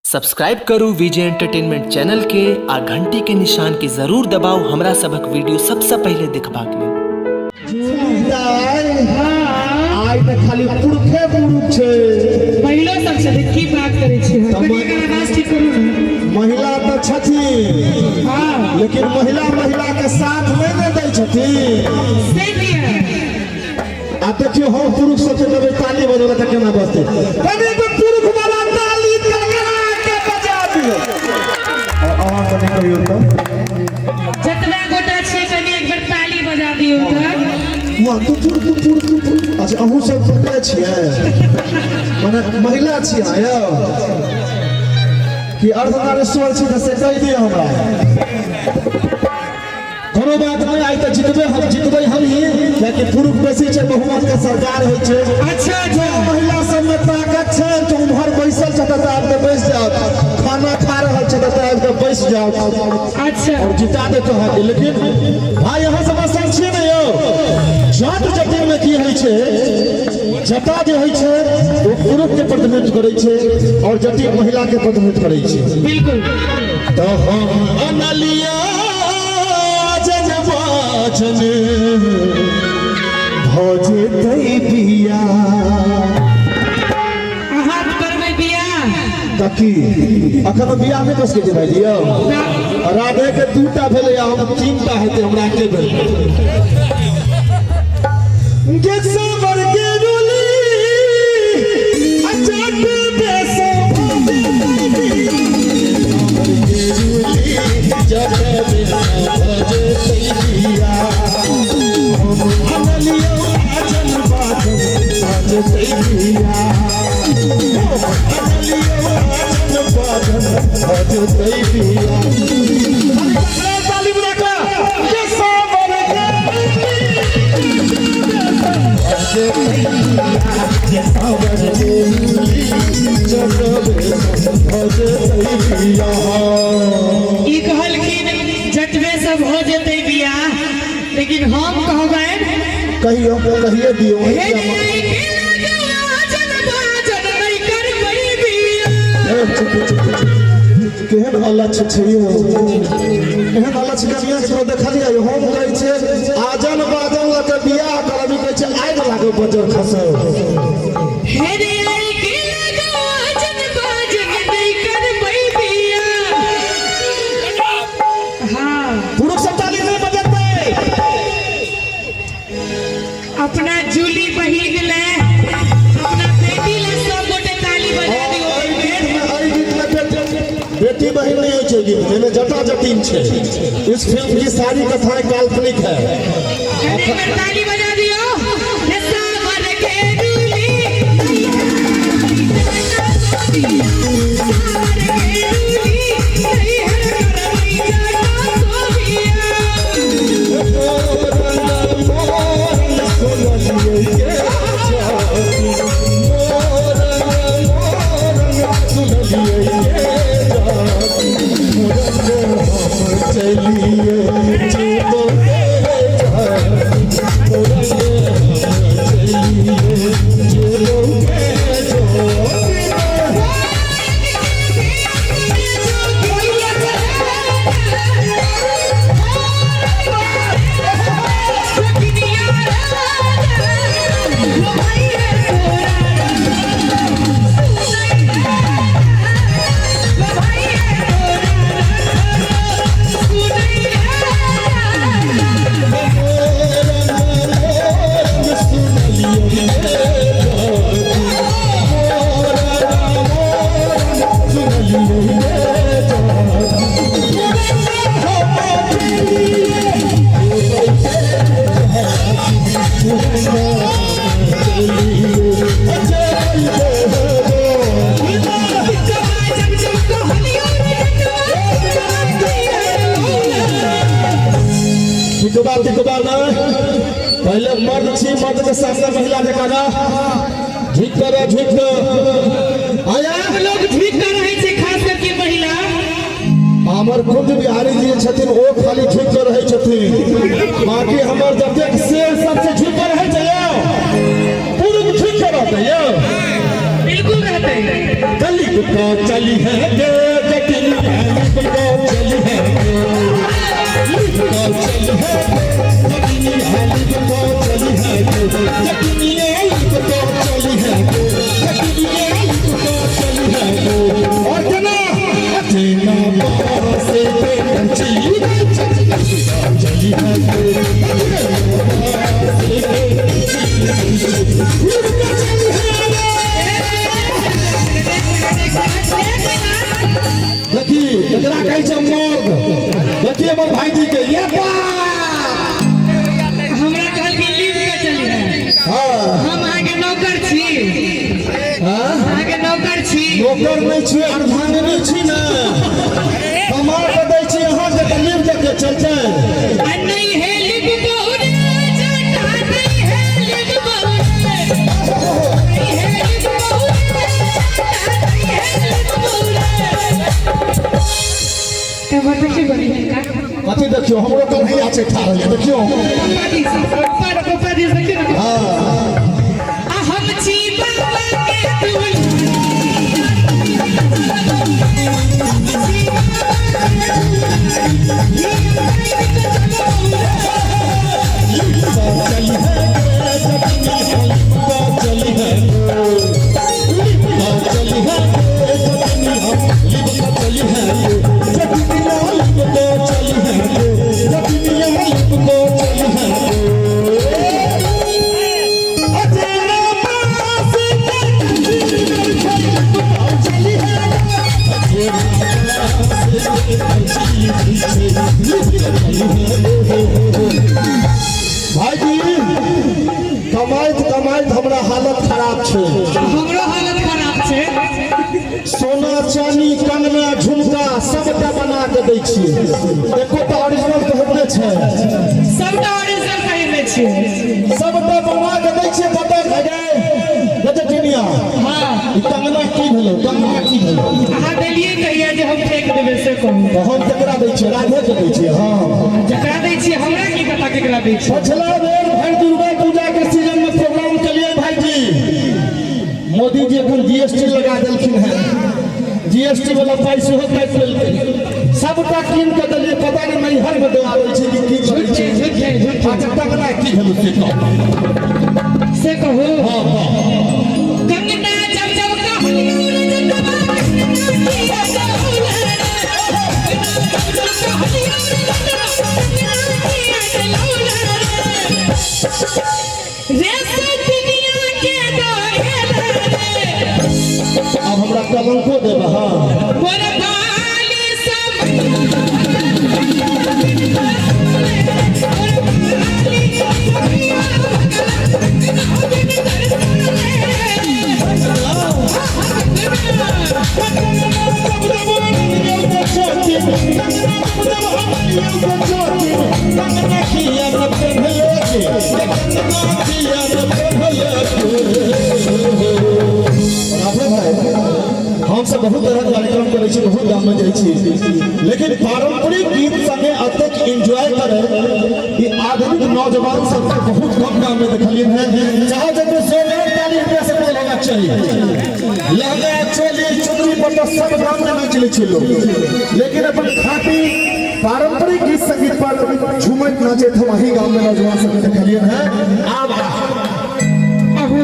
Subscribe करू विजय entertainment channel के आ घंटी के निशान के जरूर दबाउ हमरा सभक वीडियो सबसँ पहिले देखबाक लेल। आइ तऽ खाली पुरुखे पुरुख छै। महिलो सब छथिन, की बात करै छी अहाँ? कनि एकर आवाज ठीक करू ने। महिला तऽ छथिन, लेकिन महिला महिला के साथ नहि ने दै छथिन। से किया? आ देखियौ, हम पुरुख सबके देबै ताली बजेबै तऽ केना बजतै? कनि तऽ पुरुख वाला ताली कड़कड़ा के बजा दियौ। और अहाँ कनि कहियौ तऽ। जतना गोटा छियै, कनि एक बेर ताली बजा दियौ तऽ। वाह, तुपुर तुपुर तुपुर। अच्छा, अहूँ सब पकड़े छियै? मने महिला छियै अहाँ यौ कि अर्धनारीश्वर छी? तऽ से कहि दिअ हमरा। कोनो बात नहि, आइ तऽ जितबै हम, जितबै हम ही, कियाकि पुरुष बेसी छै, बहुमत के सरकार होइ छै। अच्छा अच्छा। महिला सबमे ताकत छै तऽ उम्हर बैसल छै तऽ आबि कऽ बैस जाओ, खाना खा रहल छै तऽ आबि कऽ बैस जाओ। और जिता देत अहाँके। लेकिन भाई, अहाँ सब असर छियै ने यौ? जाट जटिन मे की होइ छै, जटा जे होइ छै ओ पुरुष के प्रतिनिधित्व करै छै और जटिन महिला के प्रतिनिधित्व करै छै। तऽ हम अनलिया जन बाजन भऽ जेतै बिया। अहाँ करबै बियाह? तऽ की अखन बियाह नहि कऽ सकै छै भाईजी यौ? राधे के दूटा भेलै आ हम तीनटा हेतै, हमरा के भेलै। गे सावर के रोली आ जट बेसो जट बेसो भजतै बिया। हम अनलियौ आजन बाजन भजतै बिया। अनलियौ आजन बाजन भजतै बिया। ताली बजा कऽ, गे सावर के जे सावर के जट बेसो भजतै बिया। ई कहलखिन जटवे सब हो जेतै बियाह, लेकिन हम कहबनि। कहियो, कहिए दियौ। हे रे, के लगवा जन बाजन नहि करबै बियाह। ए, चुप चुप चुप। केहन अलक्ष छै यौ? एहन अलक्ष कनिया केकरो देखलियै? हम कहै छियै आजन बाजन लऽ के बियाह करब, ई कहै छै आगि लागो बजर खसो। हे रे, के लगवा जन बाजन नहि करबै बियाह। हाँ। पुरुष सब ताली नहि बजेतै। अपना जूली बहिन ले, अपना बेटी ले सब गोटे ताली बजा दियौ। एहि गीतमे, एहि गीतमे बेटी बेटी बहिन नहीं होइ छै गीत, एहिमे जटा जटिन छै। इस फिल्म की सारी कथाएं काल्पनिक है। कनि एक बेर ताली बजा दियौ। हे सावर के डोली, सावर के डोली, नैहर करबै जटा सोबिया। मोरन सुनलियै गे जाति, मोरन मोरन सुनलियै गे जाति, मोरन हम चलिए जेबो गे जाति, मोरन हम चलिए जेबो गे ज्योति। मोरन सुनलियै गे जाति, मोरन मोरन सुनलियै गे जाति, हम चलिए जेबै गे जाति, चलिए जेबै गे। टिकबा टिकबा नहीं, पहले मर्द छी, मर्द के सामने महिला जकाँ ना झुक कर, झुक कर आया। सब लोग झुकि कऽ रहै छै, खास करके महिला। हमर कुंज बिहारी जी छथिन, ओ खाली झुकि कऽ रहै छथिन, बाकी हमर जतेक शेर सबसे झुकि कऽ रहै छै यौ। पुरुष झुकि कऽ रहतै यौ? बिल्कुल रहतै। रहतै। गली को चली है गे जटिनिया लिप को चली है गे, लिप को चली है गे जटिनिया लिप को चली है गे, जटिनिया लिप को चली है गे, जटिनिया लिप को चली है गे। और जना अजेना से कंची चली है गे, देखी एकरा कहै छै मर्द। देखिए हमर भाईजी के ये बात। हमरा कहलखिन लीव के चली है। हाँ हम अहाँके नौकर छी। हाँ अहाँके नौकर छी। नौकर नहि छी, अर्धांगिनी छी ने, कमा के दै छी अहाँके तऽ लीव के चलतै। आ नहीं है लिप बहुरे जटा, नहीं है लिप बहुरे, नहीं है लिप बहुरे जटा, नहीं है लिप बहुरे। एमहर देखिए बनी है का कथी देखियौ, हमरो कन्हैया छै ठाढ़ होइए देखियौ। पप्पा जी से, पप्पा पप्पा जी से देखिए ना। हाँ आ हम छी बाबा के दुल्हा, चली है गे चली है गे, चली है गे जटिनिया लिप को चली है गे, जटिनिया लिप को चली है गे, जटिनिया लिप को चली है गे। अजेना पास के चली है गे, अजेना पास के चली है गे। भाईजी कमाइत कमाइत हमरा हालत खराब छै। हमरो हालत खराब छै। सोना चानी कंगना झुमका सबटा बना के दै छियै, एकोटा ओरिजिनल तऽ होइते छै। सबटा ओरिजिनल पहिरने छियै। सबटा बना के दै छियै। पता भए गेल जटिनिया। हाँ ई कंगना की भेलै, कंगना की भेलै? अहाँ देलियै कहिया जे हम फेंक देबै से कहू। तऽ हम केकरा दै छियै? राधे के दै छियै। हाँ जकरा दै छियै हमरा की पता केकरा दै छियै। पछिला बेर भरि दुर्गा पूजा के सीजन में प्रोग्राम केलिए भाईजी, मोदी जी एखन जीएसटी लगा देलखिन हैं, जीएसटी वाला पाइ सेहो काटि लेलकै। सबटा कीन के देलियै, पता नहि नैहर में दऽ आबै छै कि की करै छै। झूठे झूठे। अच्छा कंगना की भेलै से कहू। से कहू। हाँ हाँ कंगना जब जब कहलियो रे जटवा, कंगना किया डोले रे, कंगना जब जब कहलियो रे जटवा, कंगना किया डोले रे, रे सजनिया के डोले रे। अब हमरा कलंको देब। हाँ मोर बाली सब, हम सब बहुत तरह के कार्यक्रम करै छी, बहुत गाम में जाइ छी, लेकिन पारंपरिक गीत संगे अतेक एंजॉय करे ई आधुनिक नौजवान सबके बहुत कम गाम में देखलियै हैं। चाहे जते जोरदार ताली रुपया से बोल होना चाहिए। लहंगा चोली चुनरी पर तो सब गाम में नाच लै छै लोग, लेकिन अपन खाटी पारंपरिक गीत संगीत पर झूमैत नाचैत हम अही गाम में नौजवान सबके देखलियै हैं। आब बाप रे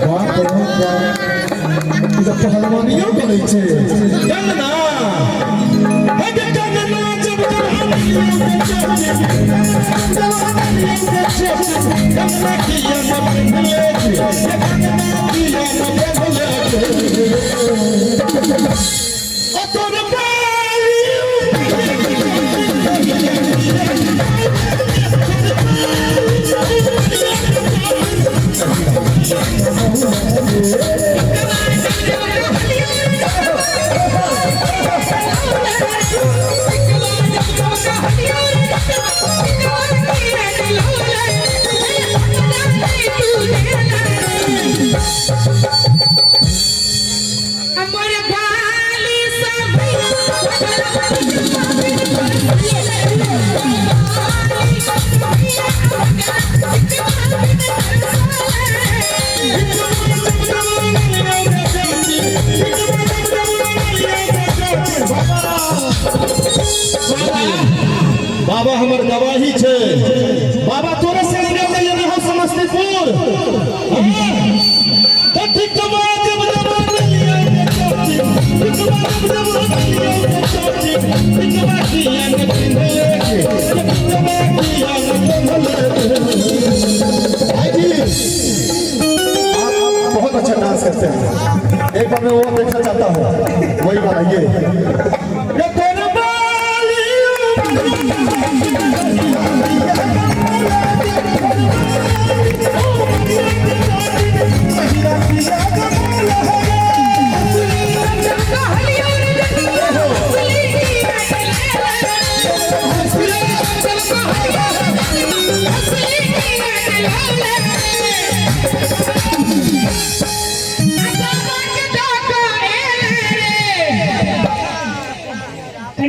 बाप, ई तऽ पहलवानियो करै छै। कंगना हे गे कंगना जब जब हम कंगना किया न पहले के, कंगना किया न पहले के, ओ तोर बाली अमर बाली सब। सकते हैं। एक बार मैं वो देखना चाहता हूँ, वही वाला ये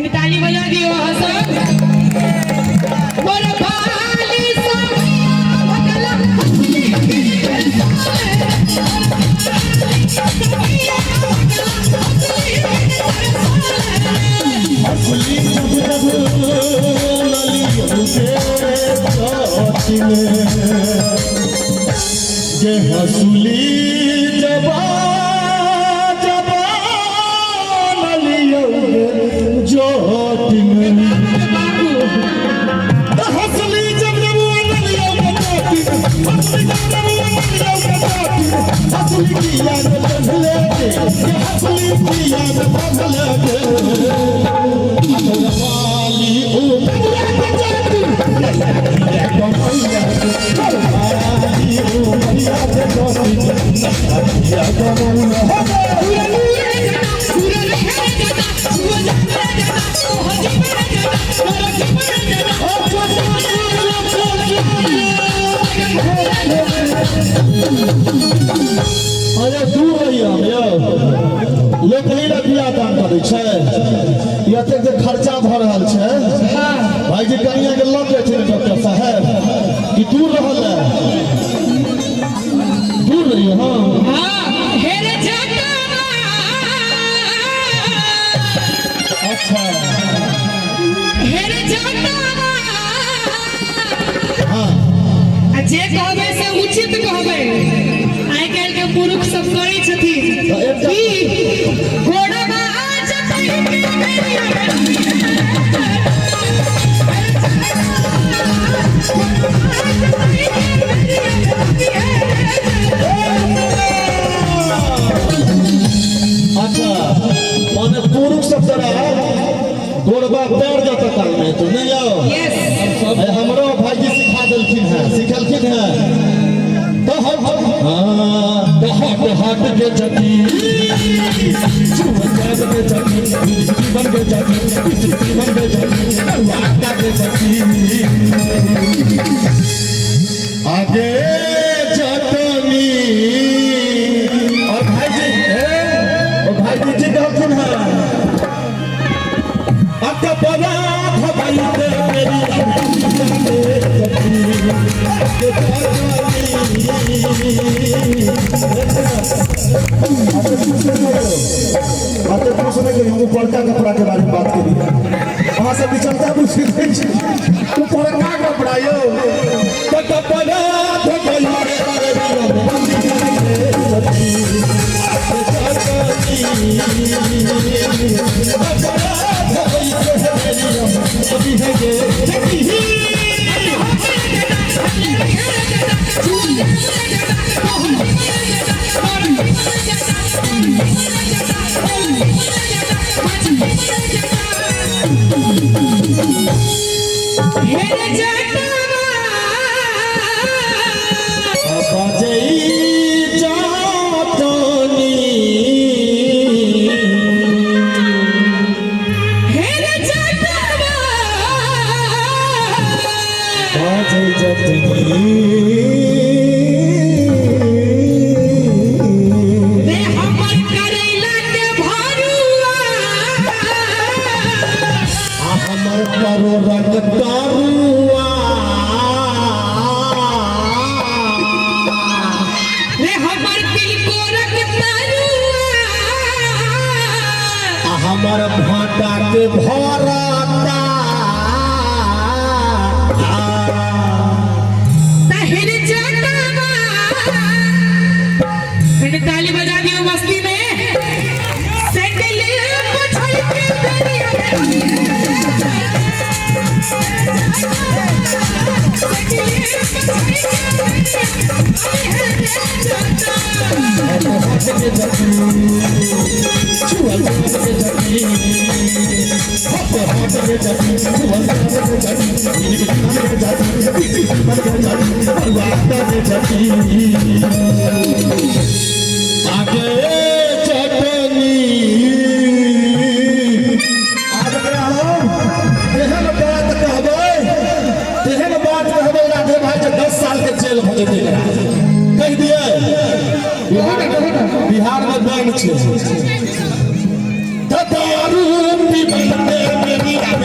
ताली बजा दियो हसन हसुली जबा जबा नलियो जोटी में हसुली जब जब नलियो जोटी हसुली जब जब नलियो जोटी हसुली की याद बंधले के हसुली की याद बंधले के वाली ओ जाती अरे दूर रहिए हम यौ। लोक नहि ने बियाह दान करै छै, एतेक जे खर्चा भऽ रहल छै। भाईजी कनिया के लऽ के छै डॉक्टर साहेब कि दूर रहल है, दूर रहिए। हाँ अच्छा हाँ जे कहबै से उचित कहबै। आइ काल्हि के पुरुष सब करै छथिन कि गोड़वा जतई के बेरिया अच्छा माने पुरुष सब तरह गोड़बा पैर जाता कान में तो नहीं आओ। हमरो भाईजी सिखा देलखिन हैं, सिखेलखिन हैं तो हम हाँ तो हट हट के जती चुवन के जती जीवन के जती जीवन के जती आटा के जती आगे जतनी। और भाईजी और भाईजी जी कहलखिन हैं अक्का बड़ा भाई मेरी ऊपरका कपड़ा के बारे में बात करी, वहां से निचलता पूछ ऊपरका कपड़ा यो हमर भाटा के भरता ताली बजा दियो मस्ती में। रे जटी हट हट रे जटी रे जटी रे जटी रे जटी आगे चटनी आब एकरा हम तेहन बात कहबै तेहन बात कहबै राधे भाई जे 10 साल के जेल भऽ जेतै एकरा कहि दियै। बिहार में बैन छै दारू पीबै मेरी आब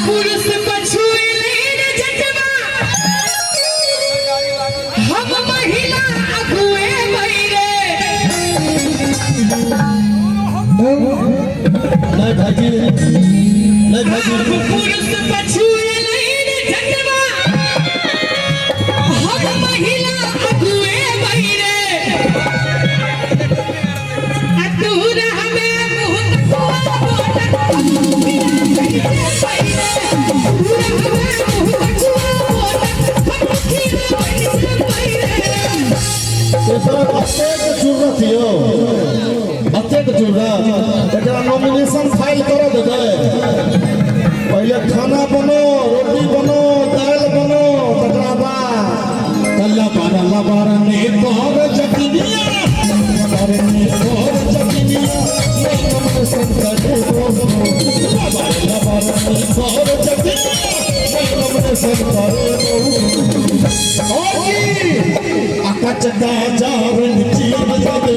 पुरुष पछुएले रे जटवा हम महिला अगुए भइरे। नहीं भाईजी नहीं भाईजी आब पुरुष पछुएले रे जटवा हम महिला अगुए भइरे। आ तू रहबे मुँह तकुआ बोलत जरूरत यौ अतेक जरूरत एकरा नॉमिनेशन फाइल करऽ देबै। पहिले खाना बनो रोटी बनो दालि बनो तकरा बाद लबर लबर ने तोर चटनिया लबर ने तोर चटनिया नॉमिनेशन करे लबर लबर ने तोर चटनिया नॉमिनेशन करे और की अकचका जावन चीज दे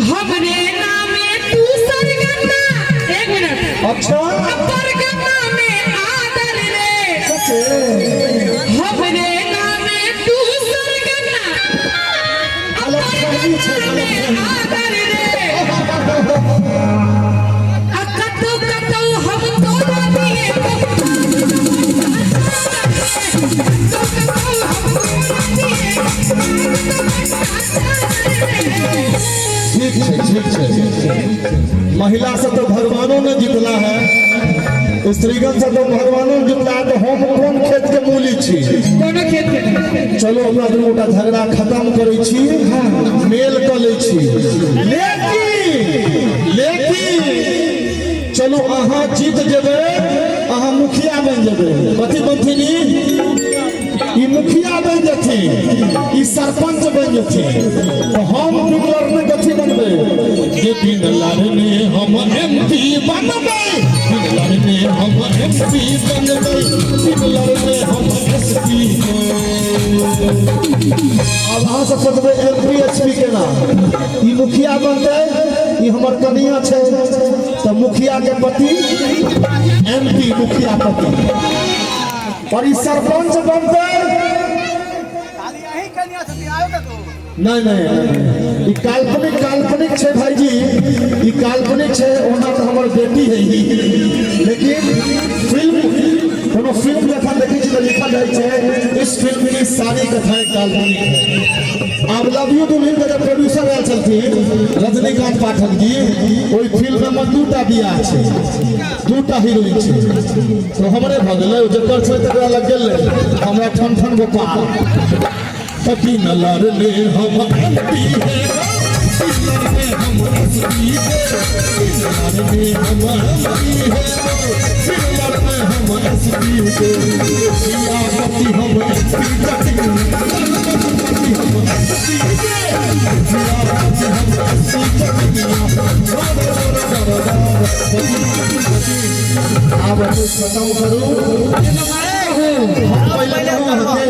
हमरे नामे तू सरगना एक मिनट अच्छा परगना में आदर रे हमरे नामे तू सरगना परगना में आदर रे। आ कतौ कतौ हम तोरा दिए ठीक है ठीक है। महिला से तो भगवानों ने जीतला है स्त्रीगण से तो भगवानों ने जीतला है तो हम कौन खेत के मूली छी कोनो खेत के नहीं। चलो हमरा दुनू गोटा झगड़ा खत्म करै छी मेल कऽ लै छी लेकिन लेकिन चलो अहाँ जीत जेबै अहाँ मुखिया बनि जेबै। कथी बनथिन ई मुखिया बनि जेथिन ई सरपंच बनि जेथिन तो हम बिन लड़ने कथी बनबै जे बिन लड़ने हम एमपी बनबै बिन लड़ने हम एमपी बनबै बिन लड़ने हम एसपी। अब अहाँ सब सोचबै एमपी एसपी केना ई मुखिया बनतै ई हमर कनिया छै तऽ मुखिया के पति एमपी मुखिया पति पर ई सरपंच बनतै नहीं नहीं ई काल्पनिक काल्पनिक छै भाईजी ई काल्पनिक छै ओना तऽ हमर बेटी है ई लेकिन फिल्म कोनो फिल्म जखन देखै छी तऽ लिखल रहै छै इस फिल्म की सारी कथाएं काल्पनिक है। आब लव you दुल्हन के जे प्रोड्यूसर आयल छलथिन रजनीकांत पाठक जी ओहि फिल्म में दूटा बियाह छै दूटा हीरोइन छै तो हमरे भऽ गेलै जकर छै तकरा लग गेलै हमरा ठन ठन गोपाल पति न लड़ने हम एमपी है लड़ने हम एसपी है लड़ने हम एमपी है फिर लड़ने हम एसपी है पति हम एसपी पति हम एसपी आब खत्म करू पहिले कहू अहाँके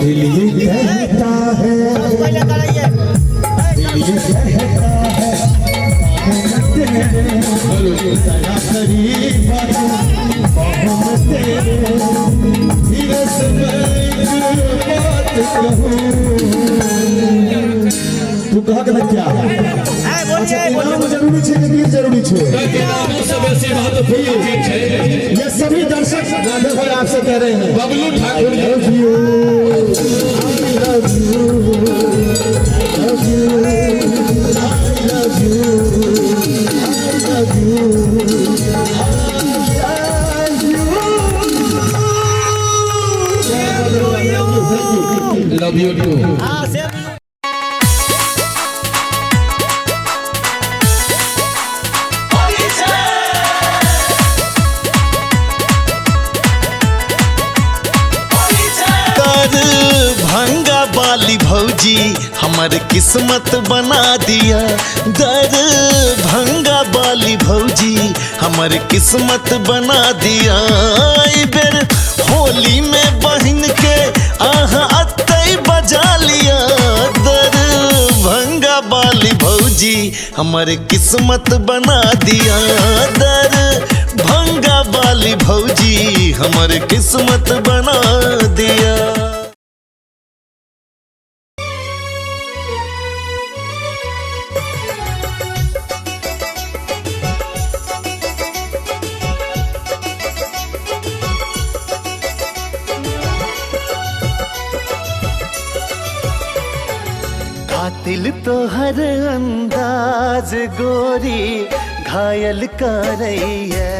दिल ये कहता है दिल ये कहता है तेरे करीब हम तेरे धीरे से मैं एक बात कहूँ तू कह के क्या अच्छा, इनाम जरूरी छै कि गीत जरूरी छै? इनामों से बेसी महत्वपूर्ण चीज छै। ये सभी दर्शक राधे भाई आपसे कह रहे हैं। Bablu Thakur ji. Love you, I love you, love you, I love you, I love you, I love you. Thank you. Love you too. कर भंगा बाली भौजी हमर किस्मत बना दिया। दर भंगा बाली भौजी हमर किस्मत बना दिया। एहि बेर होली में बहिन के अहाँ अतै बजा लिया। दर भंगा बाली भौजी हमर किस्मत बना दिया। दर भंगा बाली भौजी हमर किस्मत बना दिया। कातिल तोहर अंदाज गोरी घायल करैया।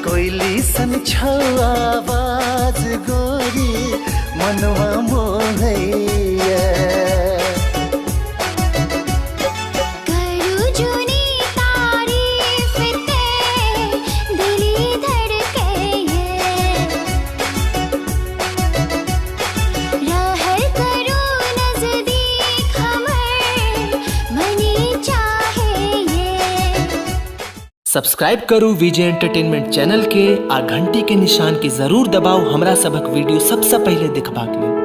कोयली सन छौ आवाज गोरी मनवा मोहैया। करू जुनी तारीफ ते दिली धड़कैया। रहल करू नजदीक हमर मनी चाहे। सब्सक्राइब करू विजय एंटरटेनमेंट चैनल के आ घंटी के निशान के जरूर दबाउ हमरा सभक वीडियो सबसे पहिले देखबाक लेल।